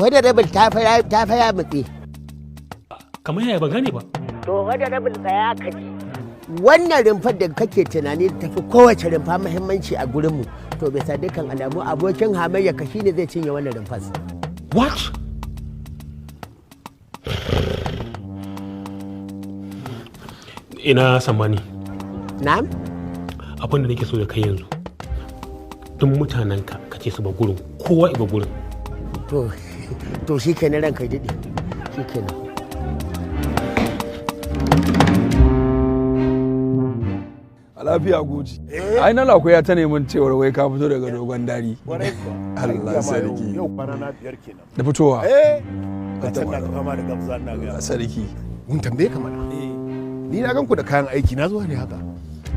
Honorable, ta fara mutse. Kamar yaya? Ban gane ba. To honorable, tsaya ka ji. Wannan rumfar da kake tunani tafi kowace rumfa muhimmanci a gurinmu, to bisa dukkan alamu abokin hamayya ka shine zai cinye wannan rumfar. What? Ina sammani? Na'am. Abin da nake so da kai yanzu, duk mutanenka ka ce su ba gurin, kowa iba gurin. To shikenan, ranka ya daɗe, shikenan. A lafiya goji. Ai na lako ya ta neman cewar wai ka fito daga Dogon Dari. Allah sarki. Yau kwana na 5 kenan. Da fitowa. Eh. Ka can na fama da gabza na ga. Allah sarki. Mun tambaye ka mana. Ni na gan ku da kayan aiki na zuwa ne haka.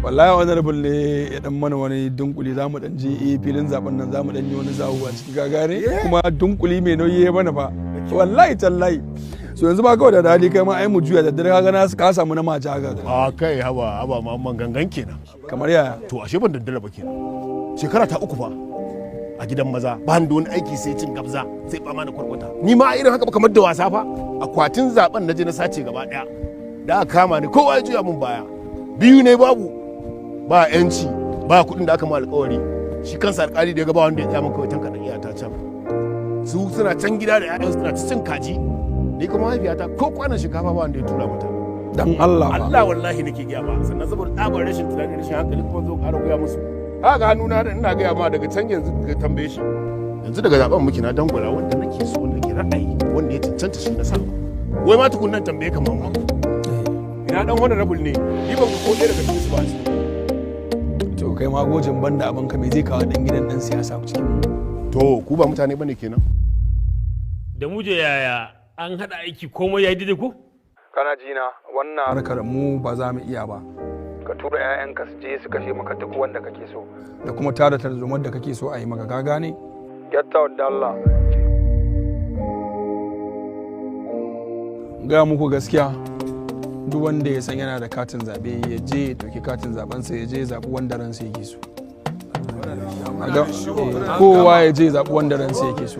Wallahi honorable ne ya dan mana wani dunkuli, za mu dan je filin zaben nan, za mu dan yi wani zawo a ciki, ka gane? Kuma dunkuli mai nauyi ya mana fa. Wallahi tallahi. So yanzu ba kawai da hali kai ma ai mu juya da dare, ka ga na ka samu na mace haka. A kai, haba haba mamman, gangan kenan. Kamar yaya? To ashe ban daddara ba kenan. Shekara ta 3 fa a gidan maza, ba ni da wani aiki sai cin gabza, sai fama da kwarkwata. Ni ma irin haka ba kamar da wasa fa. Akwatin zaben na je na sace gaba daya. Da aka kama ni, kowa ya juya mun baya. Biyu ne babu. Ba yanci, ba kuɗin da aka ma alƙawari. Shi kansa alƙali da ya ga ba wanda ya tsaya min, kawai tankaɗa iyata can. Su suna can gida da 'ya'yansu suna cin kaji. Ni kuma mahaifiyata ko kwanan shinkafa ba wanda ya tura mata. Dan Allah ba. Allah wallahi nake gaya ma, sannan saboda tsabar rashin tunani, rashin hankali, kuma zo ƙara goya musu. Haka hannuna da ina gaya ma daga can yanzu ka tambaye shi. Yanzu daga zaben muke, na dangwala wanda nake so, wanda nake ra'ayi, wanda ya cancanta shi na sa. Wai ma tukunnan tambaye ka mamma. Ina dan honorable ne? Ni ban ga ko ɗaya daga cikin su ba a ciki. To kai ma gojin, banda abin ka, me zai kawo dan gidan dan siyasa cikin mu? To ku ba mutane bane kenan. Da muje yaya, an haɗa aiki, komai ya yi daidai ko? Kana ji na, wannan harkar mu ba za mu iya ba. Ka tura 'ya'yanka su je su kashe maka duk wanda kake so da kuma tada tarzomar da kake so a yi maka, ka gane? Get out da Allah. Gaya muku gaskiya, duk wanda ya san yana da katin zaɓe ya je ya ɗauki katin zaɓensa, ya je ya zaɓi wanda ransa yake so. Kowa ya je ya zaɓi wanda ransa yake so.